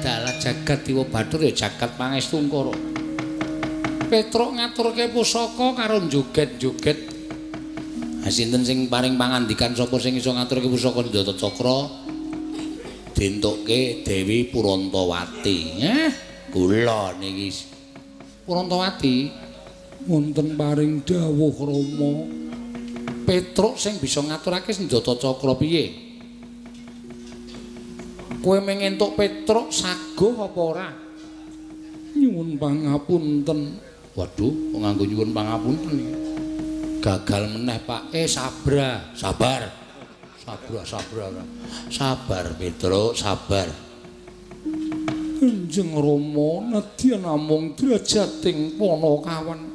Dalah jagat Dewa Bathara ya jagat pangestungkara. Petruk ngaturke pusaka karo joget-joget. Ha sinten sing paring pangandikan sapa sing iso ngaturke pusaka Senjata Cakra? Dientukke Dewi Purantawati. Kula niki Purantawati wonten paring dawuh Rama. Petruk sing bisa ngaturake Senjata Cakra piye? Kowe mung entuk Petruk saguh apa ora? Nyuwun pangapunten. Waduh, kok nganggo nyuwun pangapunten iki. Gagal meneh, Pak. Sabra, sabar. Sabra, sabra. Sabar, Petruk, sabar. Kanjeng Rama nedya namung drajating Panakawan.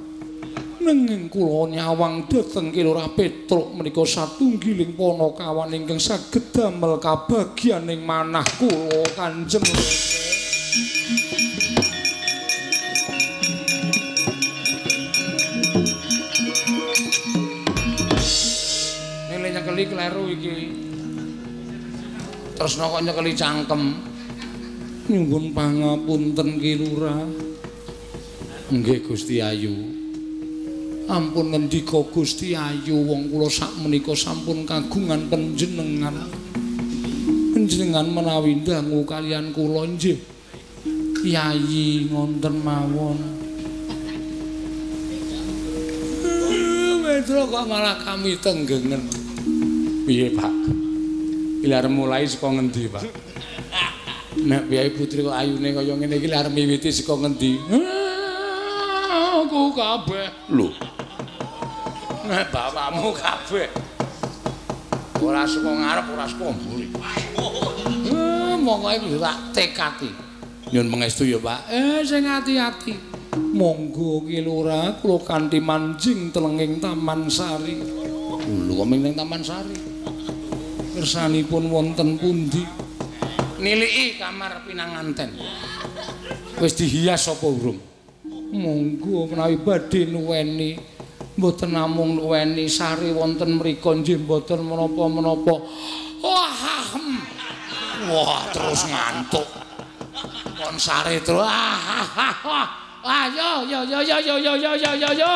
Nanging kula nyawang dhateng Ki Lurah Petruk menika satunggiling panakawan ingkang saged damel kabagyaning manah kula Kanjeng Rama. Nele nyekeli kleru iki. Tresna kok nyekeli cangkem. Nyuwun pangapunten Ki Lurah. Nggih Gusti Ayu. Ampun ngendika Gusti Ayu, wong kula sakmenika sampun kagungan panjenengan. Panjenengan menawi ndangu kalian kula nggih. Yayi ngonten mawon. Petro kok malah kami tenggengen. Piye, Pak? Iki arep mulai saka ngendi, Pak? Nek piyai putri kok ayune kaya ngene iki arep miwiti saka ngendi? Aku kabeh. Lho. Nek bapakmu kabeh. Ora saka ngarep, ora saka mburi. Monggo iki tak tekati. Nyun pangestu ya, Pak. Sing ati-ati. Monggo Ki Lurah, kula kanthi manjing telenging Taman Sari. Lho kok ning Taman Sari? Kersanipun wonten pundi? Niliki kamar pinanganten. Wis dihias apa urung? Monggo menawi badhe nuweni, mboten namung nuweni sari wonten mriku nggih mboten menapa-menapa. Wah, wah terus ngantuk. Kon sare terus. Ayo yo yo yo yo yo yo yo yo yo.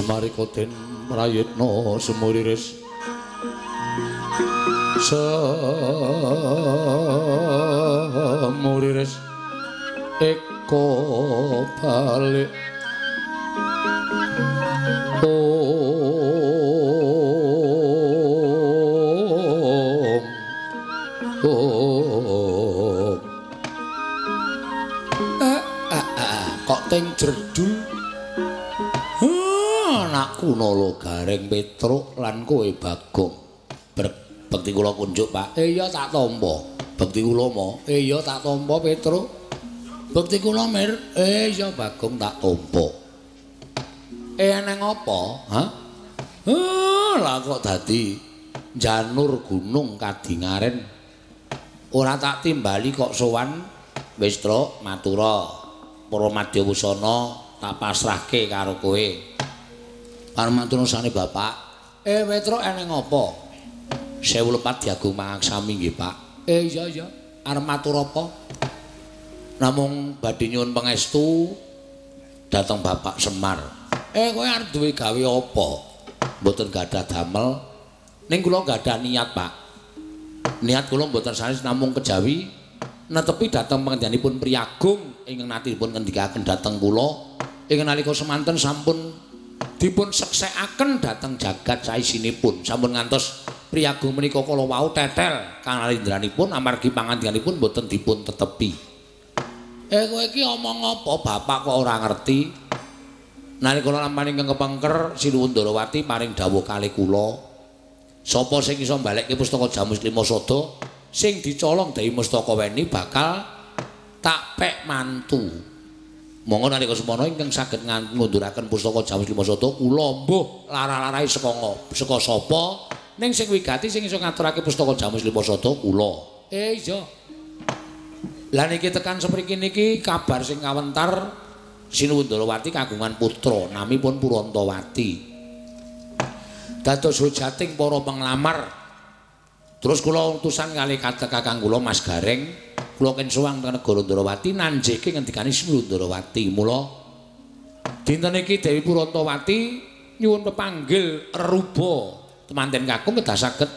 Semarika den prayitna semuriris semuriris eka balik om om kok teng jerdul anakku Nala Gareng Petruk lan kowe Bagong. Bekti kula kunjuk, Pak. Iya tak tampa. Bekti kula mo. Iya tak tampa Petruk. Bekti kula Mir. Iya Bagong tak tampa. Eneng apa? Hah? Lah kok dadi janur gunung kadingaren. Ora tak timbali kok sowan wis Truk matura. Para madya wusana tak pasrahke karo kowe. Parmaturusane Bapak. Petruk eneng apa? 1000 lepat diagung mangaksami nggih, Pak. Iya iya. Arep matur apa? Namung badhe nyuwun pangestu dhateng Bapak Semar. Kowe arep duwe gawe apa? Mboten gadah damel. Ning kula gadah niat, Pak. Niat kula mboten sanes namung kejawi netepi dhateng pangendikanipun Priyagung ingkang natipun ngendikaken dhateng kula ingkang nalika semanten sampun dipun seksekaken dhateng jagat saisinipun. Sampun ngantos Priyagung menika kala wau tetel kanalindraanipun amargi pangandikanipun mboten dipun tetepi. Kowe iki omong apa bapak kok ora ngerti? Nalika lampahan ingkang kepengker Sinuwun Ndarawati paring dawuh kalih kula. Sapa sing iso mbalekke pustaka Jamus Lima Sada sing dicolong Dewi Mustakaweni bakal tak pek mantu. Monggo nalika semono ingkang saged ngunduraken pustaka Jamus Lima Sada kula mbuh lara-larahe saka sapa ning sing wigati sing iso ngaturake pustaka Jamus Lima Sada kula. Iya. Lah niki tekan semriki niki kabar sing kawentar Sinuwun Ndarawati kagungan putra namipun Purantawati. Dados hujating para penglamar. Terus kula utusan kalih kakang kula Mas Gareng, kula ken sowan teng negara Ndarawati nanjeke ngendikane Sinuwun Ndarawati. Mula dinten iki Dewi Purantawati nyuwun pepanggil reruba temanten kakung kedah saged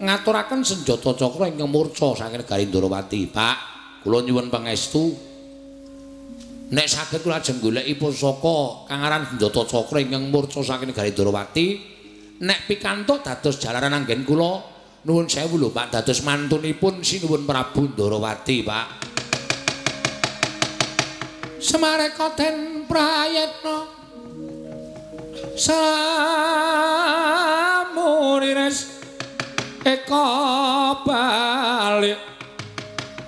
ngaturaken senjata cakra ingkang murca saking negari Ndarawati. Pak, kula nyuwun pangestu. Nek saged kula ajeng goleki pusaka kang aran senjata cakra ingkang murca saking negari Ndarawati, nek pikantuk dados jalaran anggen kula nuwun sewu lho Pak, dados mantunipun Sinuwun Prabu Ndarawati, Pak. Semareka den prayitna samurires eka balik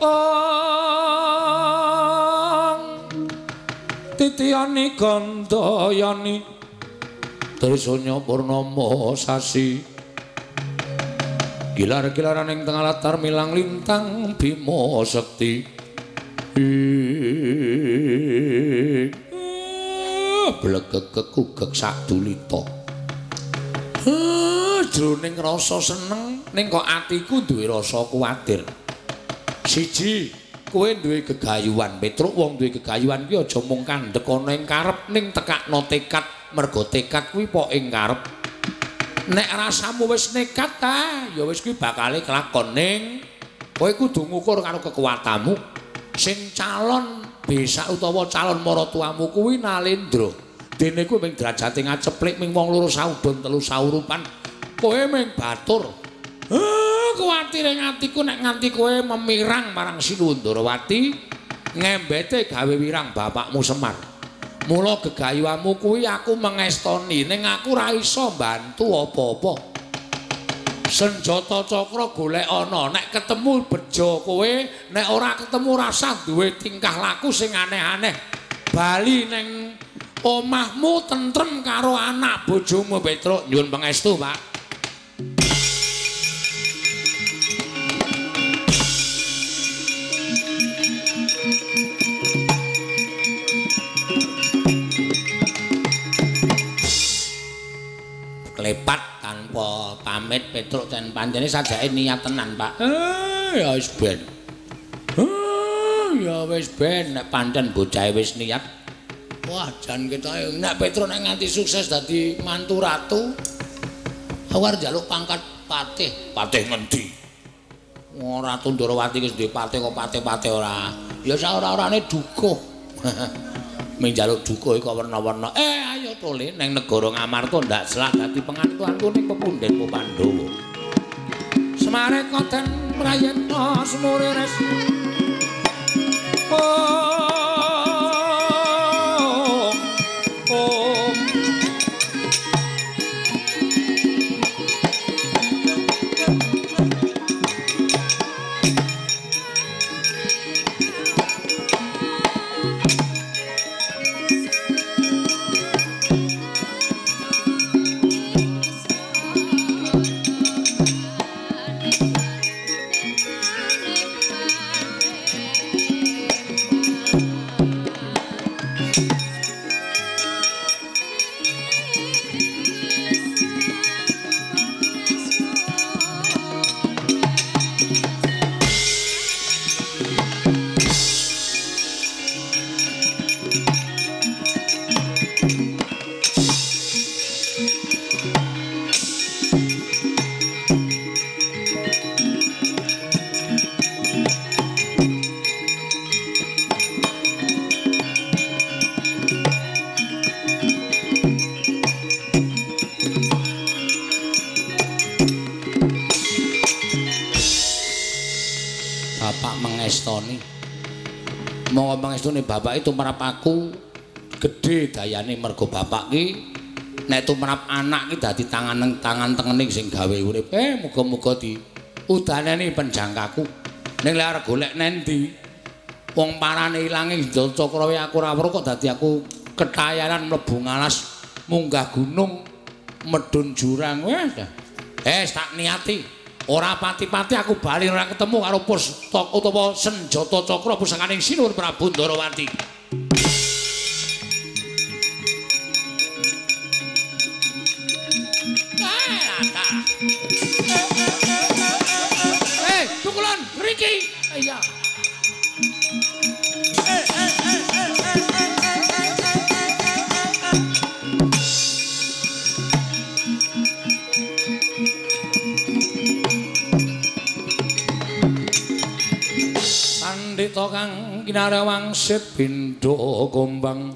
ong titiyani gandayani trisanya purnama sasi gilar-gilaran ing tengah latar milang lintang bima sekti blegeg kugeg sadulita. Jroning rasa seneng ning kok atiku duwe rasa kuwatir. Siji, kowe duwe gegayuhan Petruk, wong duwe gegayuhan kuwi aja mung kandhek ana ing karep ning tekakno tekad, mergo tekad kuwi pok ing karep. Nek rasamu wis nekat ta, ya wis kuwi bakale kelakon ning kowe kudu ngukur karo kekuatanmu. Sing calon besak utawa calon maratuamu kuwi Nalendra. Dene kuwi ming derajate ngaceplik ming wong loro saudon telu saurupan. Kowe ming batur. Kuwatire atiku nek nganti kowe memirang marang Sinuwun Ndarawati ngembete gawe wirang bapakmu Semar. Mula gegayuhanmu kuwi aku mengestoni ning aku ora iso mbantu apa-apa. Senjata cakra golek ana, nek ketemu bejo kowe, nek ora ketemu rasah duwe tingkah laku sing aneh-aneh. Bali ning omahmu tentrem karo anak bojomu Petruk. Nyuwun pangestu, Pak. Klepat tanpa pamit Petruk dan pancene sajake niat tenan, Pak. Ya wis ben. Ya wis ben nek pancen bocahe wis niat Wah, jan ketoke nek Petruk nek nganti sukses dadi mantu ratu, aku arep njaluk pangkat patih. Patih ngendi? Wong Ratu Ndorowati wis duwe patih kok patih-patih ora. Ya sak ora-orane dukuh. Ming njaluk dukuh kok werna-werna. Ayo tole ning negara Ngamarta ndak salah dadi pengantu-antu ning pepundhenmu Pandhawa. Semareka den prayitna semurires. Oh. Monggo pangestune bapak itu tumrap aku gedhe dayane mergo bapak ki nek tumrap anak ki dadi tangan tangan tengene sing gawe urip. Muga-muga di udaneni penjangkaku. Ning lek arep golek nendi wong parane ilange Cakra aku ora weruh kok dadi aku ketayanan mlebu ngalas munggah gunung medhun jurang. Wes tak niati. Ora pati-pati aku bali ora ketemu karo pustaka utawa senjata cakra pusakaning Sinuwun Prabu Ndorowati. Tukulon mriki. Iya. Pandhita kang kinarya wangsit pindha gombang.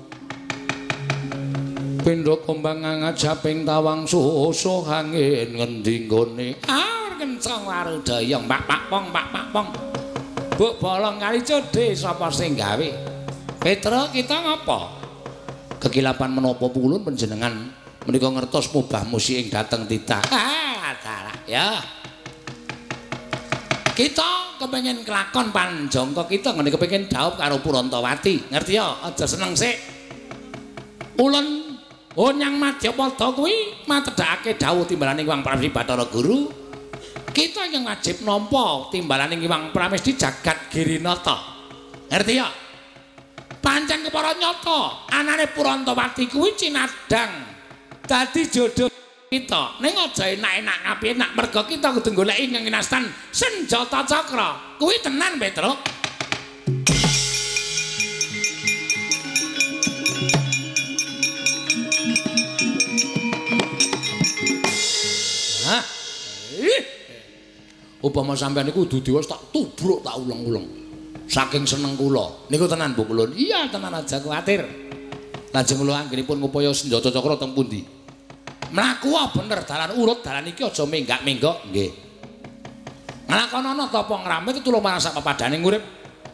Pindha gombang ngajaping tawang susuh angin ngendi nggone. Ah kenceng warudaya pak pak pong pak pak pong. Buk bolong kali codhe sapa sing gawe? Petruk kita ngapa? Kekilapan menapa pulun panjenengan menika ngertos mubah musi ing dhateng titah. Ah dalah ya. Kita kepengin kelakon panjangka kita ngene kepengin dhaup karo Purantawati. Ngerti ya? Aja seneng sik. Ulun onyang Madyapada kuwi matedhakake dhawuh timbalane Hyang Pramesti Bathara Guru. Kita ingkang wajib nampa timbalane Hyang Pramesti jagat Girinata. Ngerti ya? Pancen kepara nyata anane Purantawati kuwi cinadhang dadi jodoh kita. Ning aja enak-enak ngapi enak merga kita kudu goleki ingkang kinastan senjata cakra. Kuwi tenan Petruk. Hah? Upama sampean niku kudu diwas tak tubruk tak uleng-uleng. Saking seneng kula. Niku tenan Bu Kulun. Iya tenan aja kuwatir. Lajeng kula anggenipun ngupaya senjata cakra teng pundi? Mlaku bener dalan urut dalan iki aja menggak-menggok nggih. Nglakonana tapa ngramit tulung marang sak pepadaning urip.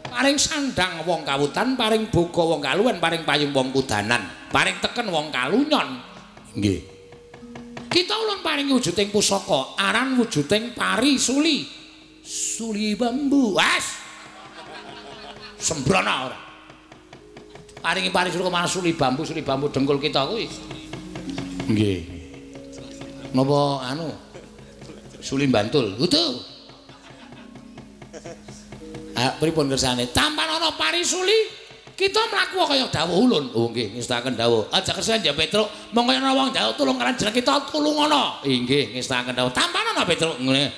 Paring sandang wong kawutan, paring boga wong kaluwen, paring payung wong kudanan, paring teken wong kalunyon. Nggih. Kita ulun paring wujuding pusaka, aran wujuding pari suli. Suli bambu. Wes. Sembrono ora. Paringi pari suli kok suli bambu dengkul kita kuwi. Nggih. Napa anu Suli Bantul. Utuh. Ah pripun kersane? Tampan ana pari suli, kita mlaku kaya dawuh ulun. Oh nggih, ngestakaken dawuh. Aja kesuwen ya Petruk, mongko ana wong njaluk tulung karo jeneng kita tulungono. Inggih, ngestakaken dawuh. Tampan ana Petruk ngene.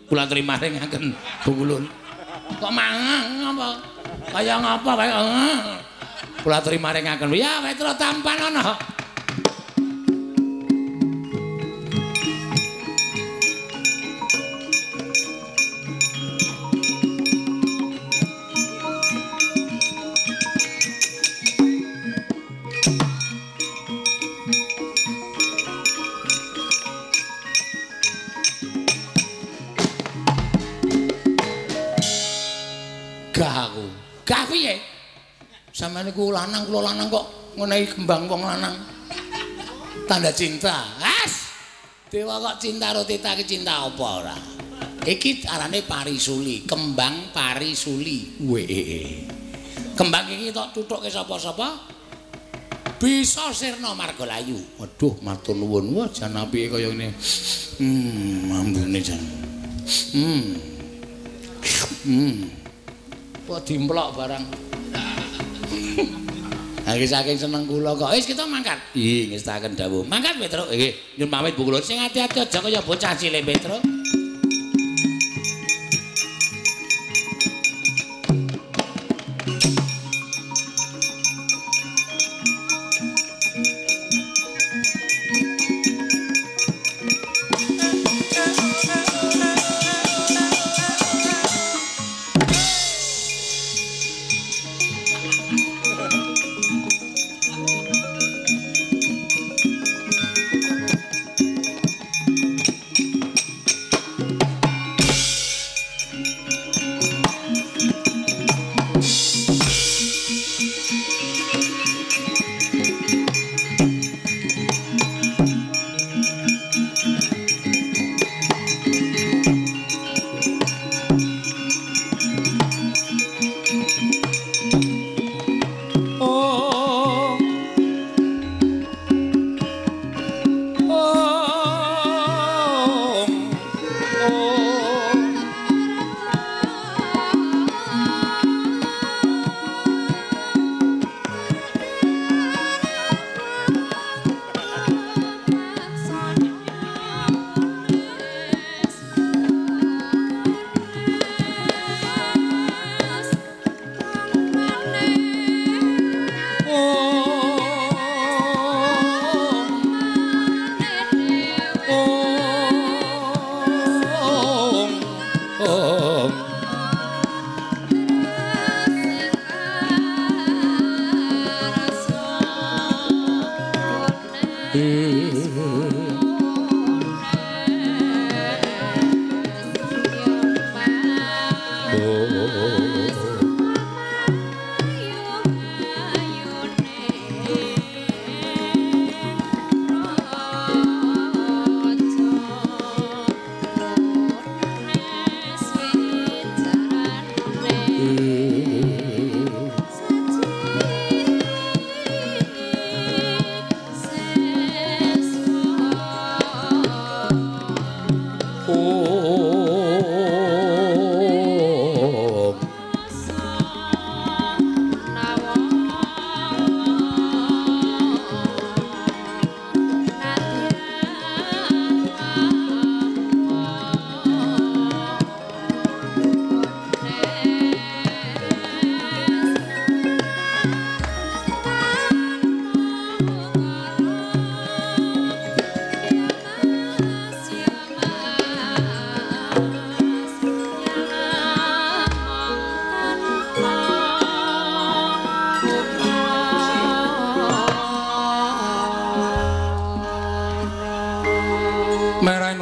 Kula terima ringaken Bu Ulun. Kok mangan apa? Kaya ngapa kaya. Kula aturi maringaken. Ya Petro tampan ana. Gah aku. Gah piye? Sampeyan niku lanang, kula lanang kok ngenehi kembang wong lanang. Tanda cinta. As. Dewa kok cinta karo tita iki cinta apa ora? Iki arane parisuli, kembang parisuli. Weh. Kembang iki tok tuthukke sapa-sapa bisa sirna marga layu. Waduh, matur nuwun. Wah, jan apike kaya ngene. Ambune jan. Kok dimplok barang. Iki saking seneng kula kok. Wis kita mangkat. Nggih, ngestaken dawuh. Mangkat Petro. Nggih, nyun pamit Bu kula. Sing ati-ati aja kaya bocah cilik Petro.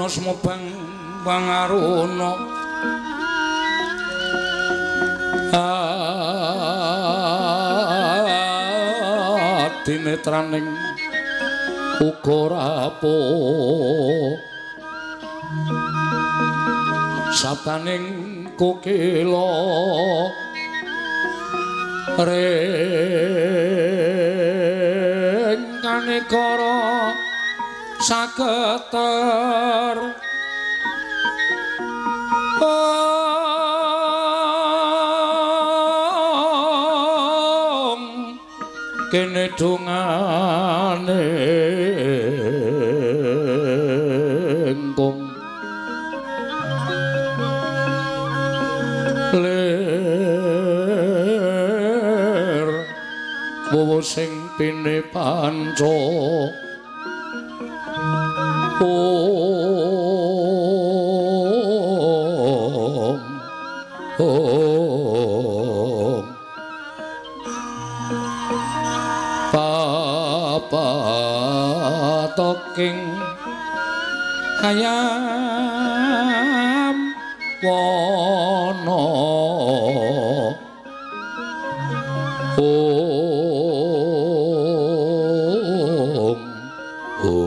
Sumobang pangaruna adinetraning uga rapuh sabdaning kokila ring kanekara saketer om kene dongane engkong lir Wowo sing pine panca om om papatoking hayam wana om om.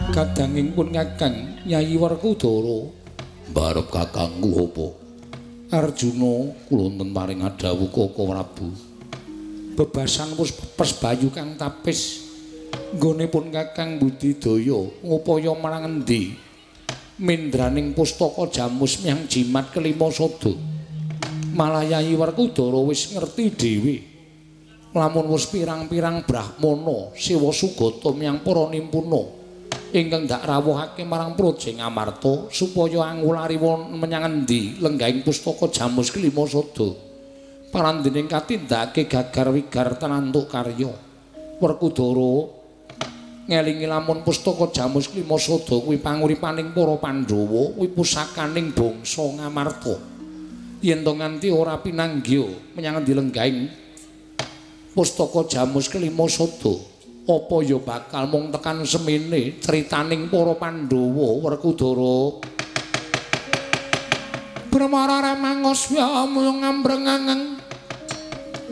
Kadanging pun Kakang Yayi Werkudara mbarep kakangku apa Arjuna kula wonten paring adhawuh Kaka Prabu. Bebasan wis pepes bayu kang tapis nggone pun Kakang budidaya ngupaya marang endi mendraning pustaka jamus miang jimat kelima sada. Malah Yayi Werkudara wis ngerti dhewe lamun wis pirang-pirang brahmana sewa sugata miang para nimpuna ingkang dak rawuhake marang Praja Ngamarta supaya angulari menyang endi lenggahing pustaka jamus kelima sada. Parandening katindakake gagar wigar tenantuk karya. Werkudara ngelingi lamun pustaka jamus kelima sada kuwi panguripaning para Pandhawa, kuwi pusakaning bangsa Ngamarta. Yen to nganti ora pinanggya menyang endi lenggahing pustaka jamus kelima sada, apa ya bakal mung tekan semene critaning para Pandhawa Werkudara. Brahmara ramangosya muyung ngambrengangeng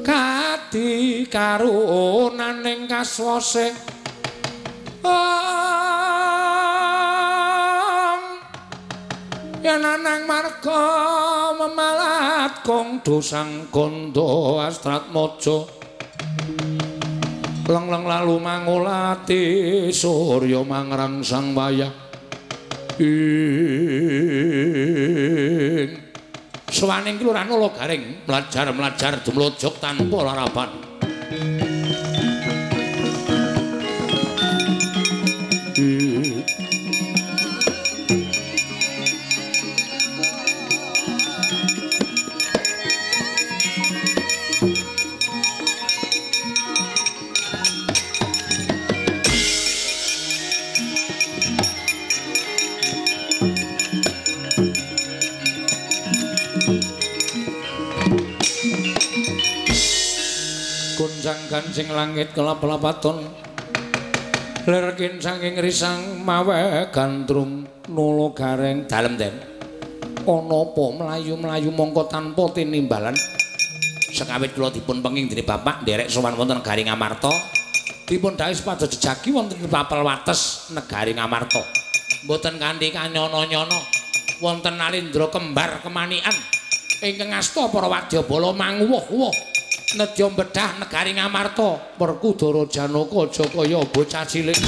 kadi karunaning kaswase yen anang marga memalat kong dosang gondo astratmaja leng-leng lalu mangulati surya mangrangsang wayah ing sawaning kelurahan Ula Garing mlajar-mlajar dumlojok tanpa larapan. Gonjang-ganjing langit kelap-lapaton lerkin saking risang mawe gandrung nula gareng dalem den ana apa mlayu-mlayu mongko tanpa tinimbalan. Sekawit kula dipun penging dening bapak nderek sowan wonten negari Ngamarta dipun dhawuhi supados jejagi wonten papel wates negari Ngamarta mboten kanthi kanyono-nyono wonten Nalindra kembar kemanikan ingkang asta para wadyabala manguwuh-wuh nedya bedah negari Ngamarta. Werkudara Janaka aja kaya bocah cilik.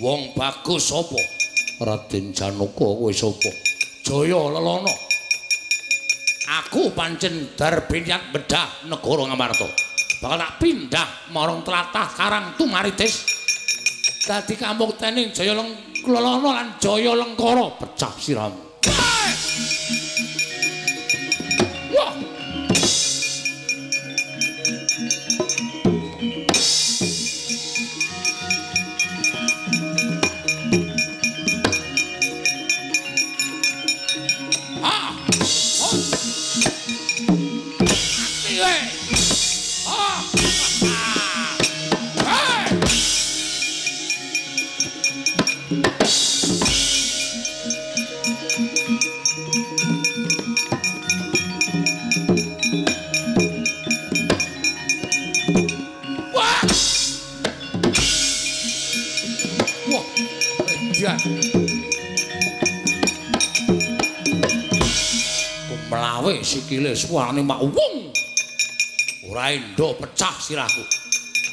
Wong bagus sapa? Raden Janaka kowe sapa? Jaya Lelana. Aku pancen darbinyak bedah negara Ngamarta. Bakal tak pindah marang tlatah Karang Tumaritis. Dadi kamuktening Jaya Lelana lan Jaya Lengkara pecah siramu. Wah. Gawe sikile suarane mak wung. Ora endo pecah sirahku.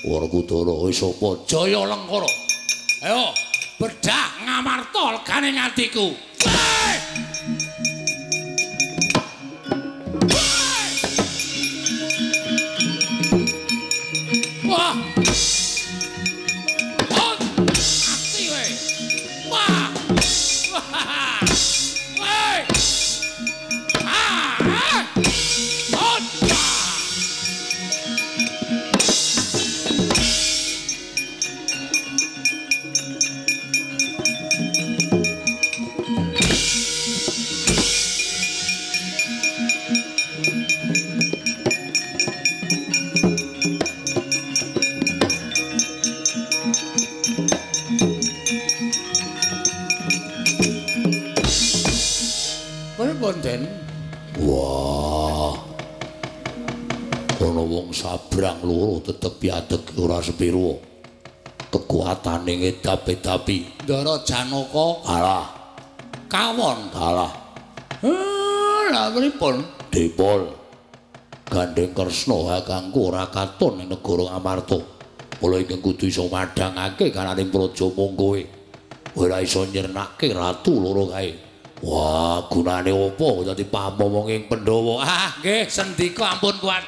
Werkudara wis sapa? Jaya Lengkara. Ayo bedah Ngamarta legane atiku. Wah. Ati kowe. Wah. Wah. Woi. Ah. Hot. Den. Wah. Ana wong sabrang loro tetep piadeg ora sepiro. Kekuatane ngedap-edapi. Ndara Janaka kalah. Kawon kalah. Lah pripun? Dipol. Gandeng Kresna kakangku ora katon ing negara Ngamarta. Mula ingkang kudu iso madhangake karaning praja mongkowe. Ora iso nyirnake ratu loro kae. Wah, gunane opo dadi pamomong ing Pandhawa? Ah, nggih, sendika ampun kuat.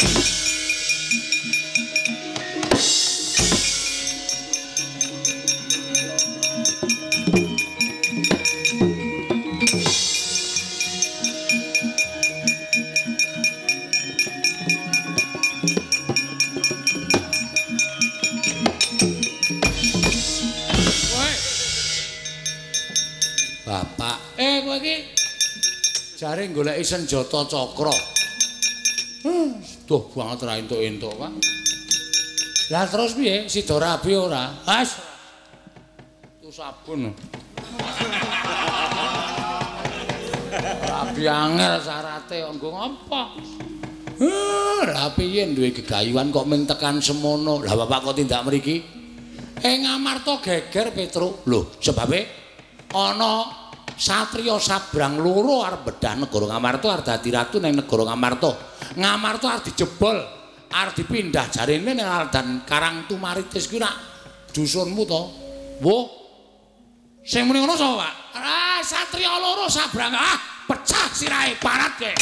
Bapak, kowe iki jare goleki senjata cakra. Duh banget ra entuk-entuk, Pak. Lah terus piye? Sida rabi ora? Has. Tu sabun. Rabi angel syarate kok nggo ngapa? Lah piye duwe gegayuhan kok ming tekan semono. Lah bapak kok tindak mriki? Ngamarta geger Petruk. Lho, sebabe ana satriya sabrang loro arep bedah negara Ngamarta arep dadi ratu ning negara Ngamarta. Ngamarta arep dijebol, arep dipindah jarene ning Aldan Karang Tumaritis kuwi nak dusunmu to. Wo. Sing muni ngono sapa, Pak? Ah, satriya loro sabrang. Ah, pecah sirahe parat kowe.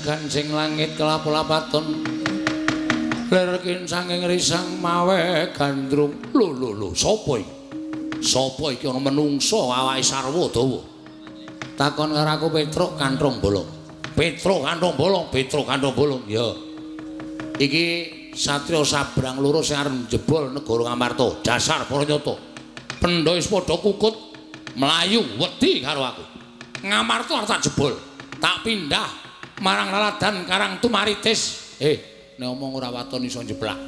Kancing langit kelap-lapaton lir kincanging risang mawe gandrung. Lho lho lho, sapa iki? Sapa iki ana menungsa awake sarwa dawa? Takon karo aku Petruk Kanthong Bolong. Petruk Kanthong Bolong, Petruk Kanthong Bolong. Ya. Iki satriya sabrang loro sing arep njebol negara Ngamarta. Dasar para nyata. Pendha wis padha kukut mlayu wedi karo aku. Ngamarta arep tak jebol, tak pindah marang laladan Karang Tumaritis. Nek omong ora waton iso njeblak.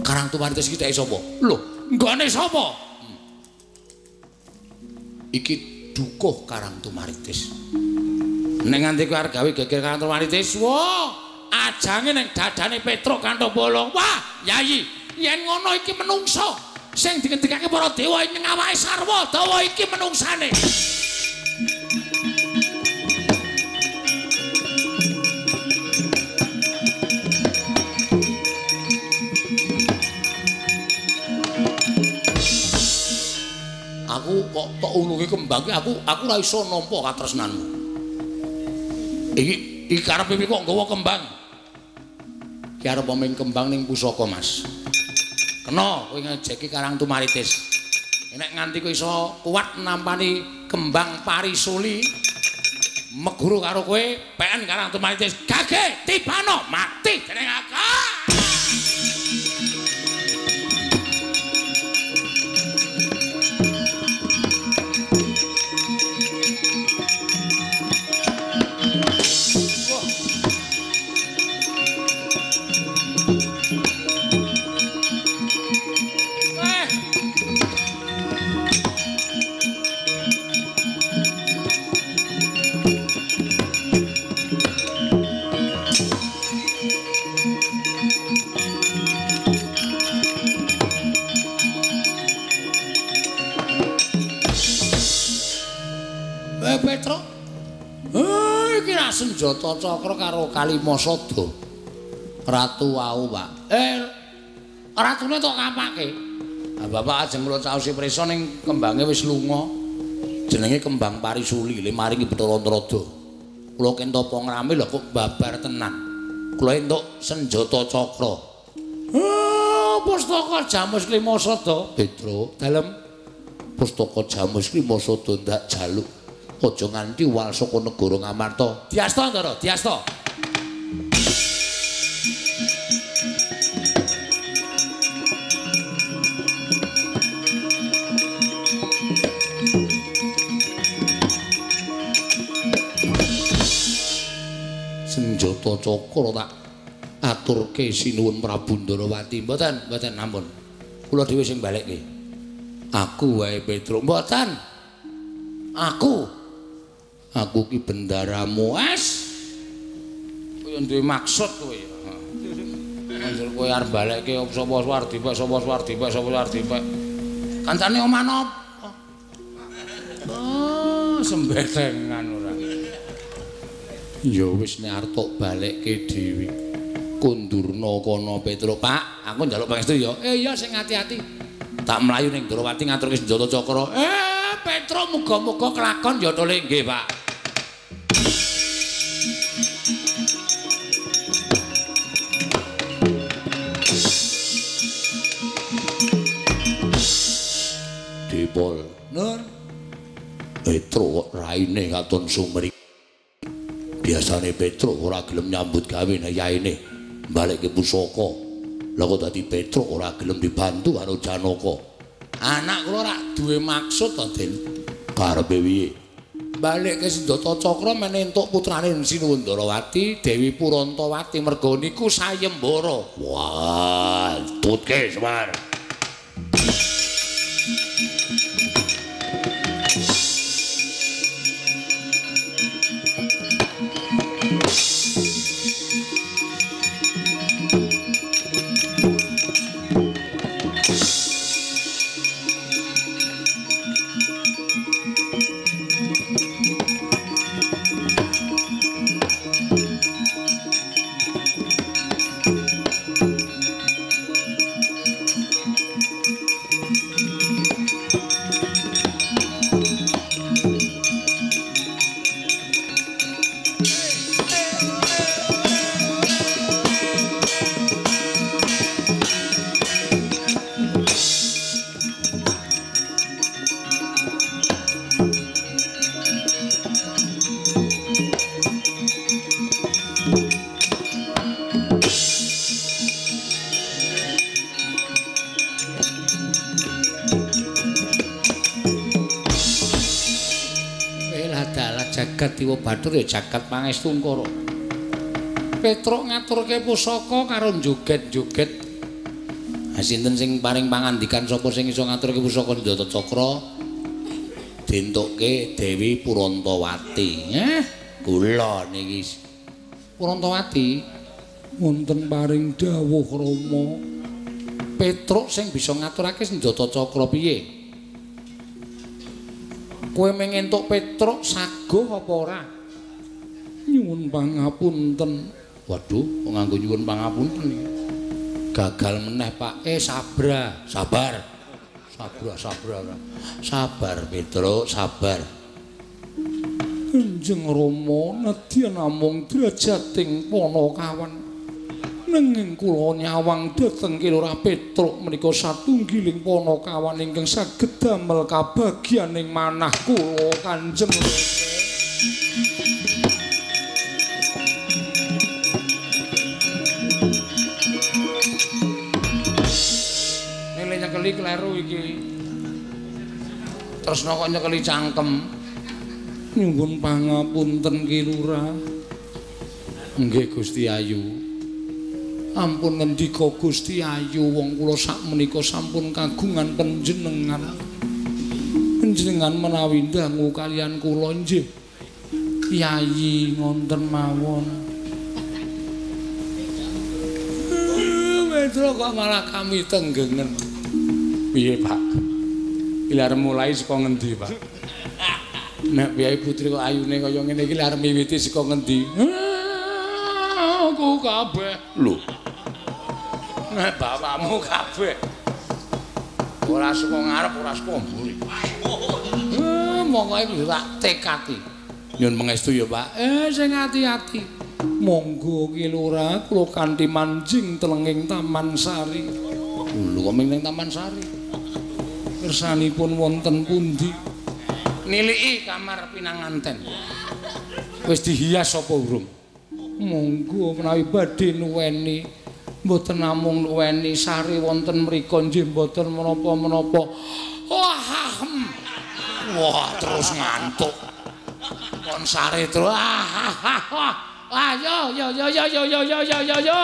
Karang Tumaritis iki teke sapa? Lho, nggone sapa? Iki dukuh Karang Tumaritis. Nek nganti kowe arep gawe geger Karang Tumaritis, wah, ajange ning dadane Petruk Kanthong Bolong. Wah, Yayi, yen ngono iki menungsa sing dingendikake para dewa ing awake sarwa dawa iki menungsane. Aku kok tok ulungi kembang iki aku ora iso nampa katresnanmu. Iki iki karepe piye kok nggawa kembang? Ki arep omeng kembang ning pusaka, Mas. Kena kowe ngejeki Karang Tumaritis. Nek nganti kowe iso kuat nampani kembang parisuli meguru karo kowe PN Karang Tumaritis. Gage tibano mati jeneng aku. senjata cakra karo Kalimasada. Ratu wau, Pak. Ratune tok kapake. Ah, Bapak ajeng kula caosi prisa ning kembange wis lunga. Jenenge Kembang Parisuli, le maringi Bathara Antarada. Kula kentapa ngrame lho kok babar tenan. Kula entuk senjata cakra. Pustaka Jamus Klimasada, Petro, dalem pustaka Jamus Klimasada ndak jaluk. Aja nganti wal saka negara Ngamarta. Diasta, Ndara, diasta. Senjata cakra tak aturke sinuwun Prabu Ndarawati. Mboten, mboten ampun. Kula dhewe sing balekke. Aku wae Petruk. Mboten. Aku. Aku ki bendaramu. Es. Kowe duwe maksud kowe. Anjur kowe arep balekke sapa Swardipek, sapa Swardipek, sapa Swardipek. Kancane omah napa? Oh, sembetengan ora. Ya wis nek arep tok balekke dhewe. Kundurna kono Petruk, Pak, aku njaluk pangestu ya. Iya sing ati-ati. Tak mlayu ning Ndrawati ngaturke senjata cakra. Petruk muga-muga kelakon ya tole nggih, Pak. Dipol. Nur. Petruk kok raine katon sumri. Biasane Petruk ora gelem nyambut gawe nek yaene balekke pusaka. Lah kok dadi Petruk ora gelem dibantu karo Janaka. Anak kula ora duwe maksud to, Den. Karepe piye? Balekke senjata cakra men entuk putrane Sinuwun Ndarawati, Dewi Purantawati merga niku sayembara. Wah, tutke Semar. Jagat Dewa Bathara ya jagat pangestu Ngkara. Petruk ngaturke pusaka karo joget-joget. Ha sinten sing paring pangandikan sapa sing iso ngaturke pusaka senjata cakra? Dientukke Dewi Purantawati. Kula niki. Purantawati wonten paring dawuh Rama. Petruk sing bisa ngaturake senjata cakra piye? Kowe mung entuk Petruk saguh apa ora? Nyuwun pangapunten. Waduh, kok nganggo nyuwun pangapunten iki. Gagal meneh, Pak. Sabra, sabar. Sabra, sabra ora. Sabar Petruk, sabar. Kanjeng Rama nedya namung drajating panakawan. Nanging kula nyawang dhateng Ki Lurah Petruk menika satunggiling panakawan ingkang saged damel kabagyaning manah kula Kanjeng Rama. Nele nyekeli kleru iki. Tresna kok nyekeli cangkem. Nyuwun pangapunten Ki Lurah. Nggih Gusti Ayu. Ampun ngendika Gusti Ayu, wong kula sakmenika sampun kagungan panjenengan. Panjenengan menawi ndangu kalian kula nggih. Yayi ngonten mawon. Petro kok malah kami tenggengen. Piye, Pak? Iki arep mulai saka ngendi, Pak? Nek piyai putri kok ayune kaya ngene iki arep miwiti saka ngendi? Aku kabeh. Lho. Nek bapakmu kabeh. Ora saka ngarep, ora saka mburi. Monggo iki tak tekati. Nyun pangestu ya, Pak. Sing ati-ati. Monggo Ki Lurah, kula kanthi manjing telenging Taman Sari. Lho kok ning Taman Sari? Kersanipun wonten pundi? Niliki kamar pinanganten. Wis dihias apa urung? Monggo menawi badhe nuweni. Mboten namung nuweni sari wonten mriku nggih mboten menapa-menapa. Wah, wah terus ngantuk. Kon sare terus. Ayo yo yo yo yo yo yo yo yo.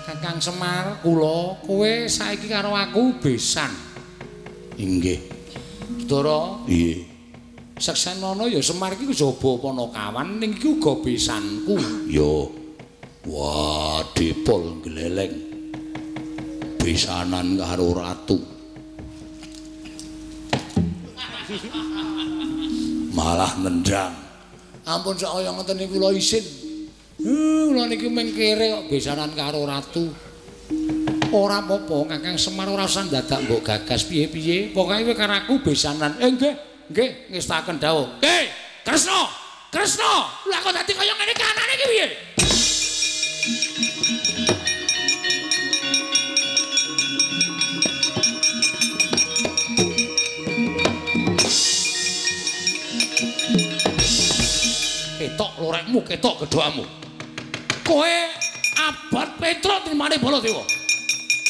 Kakang Semar, kula kowe saiki karo aku besan. Inggih. Ndara? Nggih. Seksenono ya Semar iki kejaba panakawan ning iki uga besanku. Ya. Wah, dipol gleleng. Besanan karo ratu. Malah nendang. Ampun sak kaya ngoten niku kula isin. Kula niki mung kere kok besanan karo ratu. Ora apa-apa, Kakang Semar ora usah dadak mbok gagas piye-piye. Pokoke kowe karo aku besanan. Nggih, nggih, ngestaken dawuh. Hei, Kresna! Kresna! Lha kok dadi kaya ngene kanane iki piye? Ketok lorekmu, ketok gedhoamu. Kowe abot Petruk trimane Baladewa.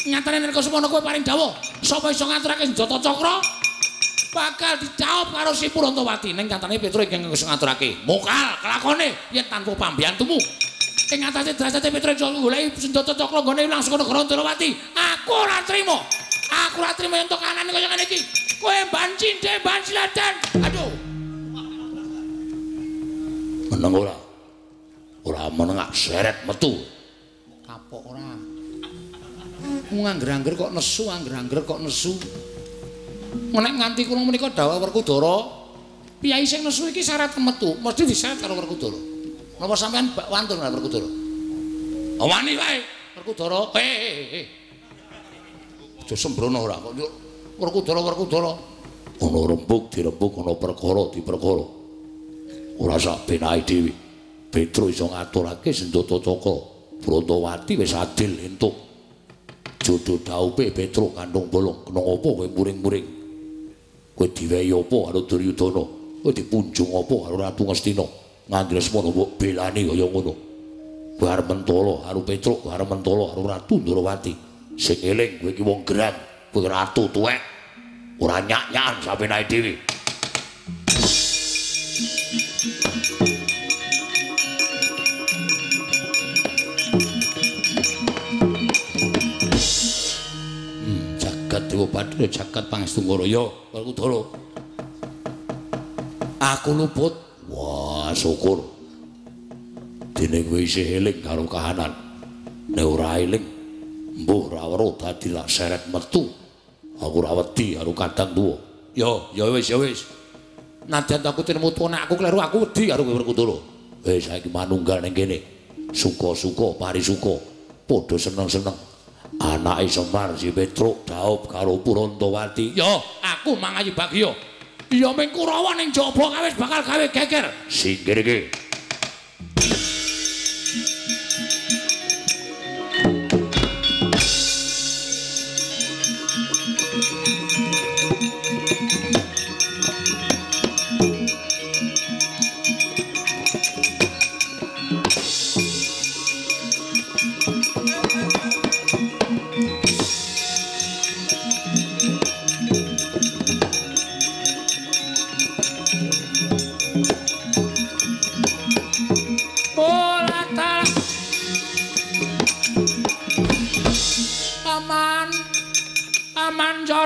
Nyatane nek semono kowe paring dawuh, sapa iso ngaturake senjata cakra bakal dijawab karo si Purantawati. Ning nyatane Petruk ingkang iso ngaturake. Mokal kelakone yen tanpa pambiyantumu. Ing atase derajate Petruk iso goleki senjata cakra nggone langsung negara Ndrawati. Aku ora trima. Aku ora trima yen tok kanane kaya ngene iki. Kowe ban cindhe ban siladan. Aduh. Meneng ora? Ora meneng seret metu. Kapok ora. Ngangger-angger kok nesu, angger-angger kok nesu. Nek nganti kula menika dawuh Werkudara, piyai sing nesu iki syarat metu, mesti diseret karo Werkudara. Napa sampean wantun karo Werkudara? Wani wae Werkudara. Aja sembrono ora kok Werkudara Werkudara. Ana rembug dirembug, ana perkara diperkara. Ora sak benake dhewe. Petruk iso ngaturake senjata cakra. Brantawati wis adil entuk. Jodoh daupe Petruk kandung bolong. Kena apa kowe muring-muring? Kowe diwehi apa karo Duryudana? Kowe dipunjung apa karo Ratu Ngastina? Ngandresmana mbok belani kaya ngono. Kowe arep mentala karo Petruk, kowe arep mentala karo Ratu Ndrawati. Sing eling kowe iki wong gerang, kowe ratu tuwek. Ora nyak-nyakan sapenake dhewe. Dewa Bathara jagat pangestu Ngaraya Werkudara. Aku luput. Wah, syukur. Dene kowe isih eling karo kahanan. Nek ora eling, mbuh ora weruh dadi lak seret metu. Aku ora wedi karo kadang tuwa. Ya, ya wis, ya wis. Nadyan aku tinemu nek aku kleru aku wedi karo kowe Werkudara. Wis saiki manunggal ning kene. Suka-suka parisuka, padha seneng-seneng. Anake Semar si Petruk daup karo Purantawati. Ya, aku mangayu bagya. Ya ming Kurawa ning jaba kawis bakal gawe geger. Singkir iki.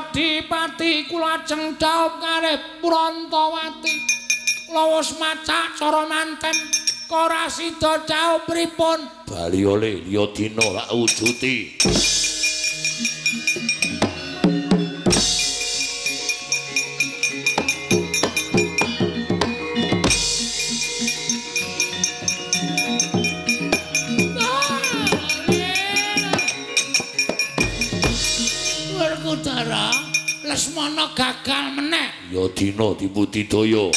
Adipati kula ajeng dhaup kalih Prantawati. Kula wis macak cara manten ora sida dhaup pripun? Bali oleh liya dina lak wujuti. Werkudara, Lesmana gagal meneh. Ya dina dibudidaya.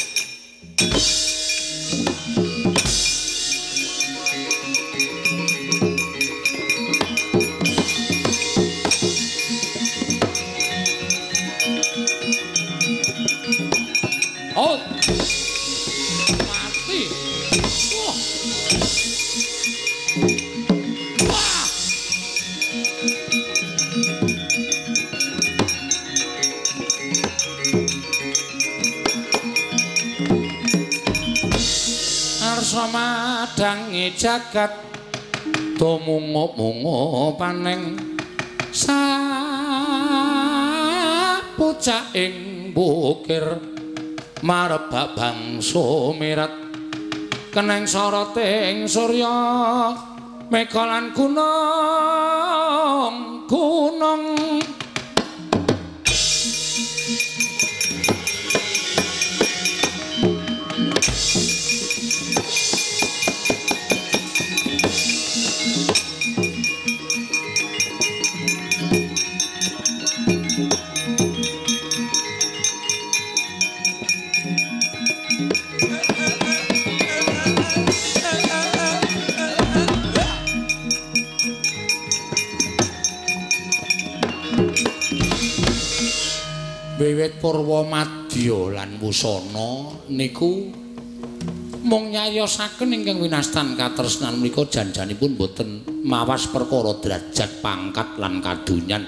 Oh. Mati. Wah. Wah. Arsa madangi jagat tumungup-mungup paneng sapucaking bukir marebak bangsa mirat keneng soroting surya mega lan gunung gunung. Wiwit purwa madya lan wusana niku mung nyayosaken ingkang winastan katresnan menika janjanipun boten mawas perkara derajat pangkat lan kadonyan.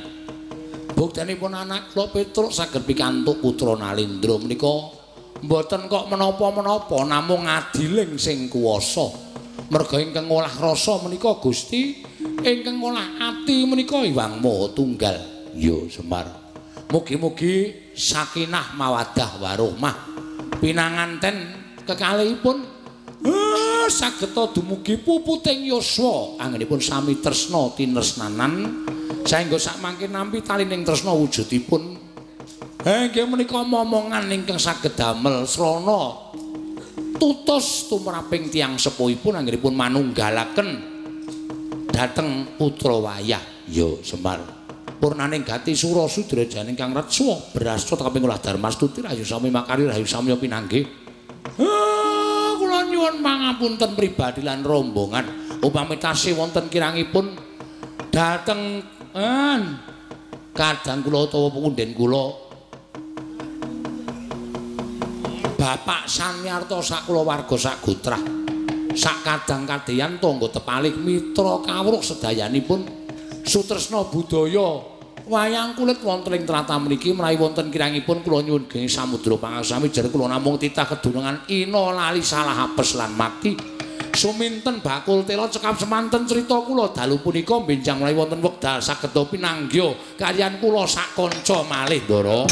Buktenipun anak kula Petruk saged pikantuk putra Nalindra menika mboten kok menapa-menapa namung adiling sing kuwasa. Merga ingkang ngolah rasa menika Gusti, ingkang ngolah ati menika Hyang Maha Tunggal. Ya Semar. Mugi-mugi sakinah mawadah warohmah pinanganten kekalihipun sageta dumugi puputing yuswa anggenipun sami tresna tinesnanan saengga sakmangke nampi talining tresna wujudipun inggih menika momongan ingkang saged damel srana tutus tumraping tiyang sepuhipun anggenipun manunggalaken dhateng putra wayah. Ya Semar. Purnaning gati sura sudrajaning kang retsa brasta kaping olah darmastuti rahayu sami makari rahayu samya pinanggih. Kula nyuwun pangapunten pribadi lan rombongan upami tasih wonten kirangipun dhateng kadang kula utawa punden kula Bapak Sanyarta sak kulawarga sak gotrah sak kadang kadeyan tangga tepalik mitra kawruh sedayanipun sutresna budaya wayang kulit wonten ing tlatah mriki menawi wonten kirangipun kula nyuwun geni samudra pangasami jer kula namung titah kedunungan ina lali salah apes lan mati suminten bakul tela cekap semanten crita kula dalu punika benjang menawi wonten wekdal saged pinanggih kaliyan kula sak kanca malih Ndara.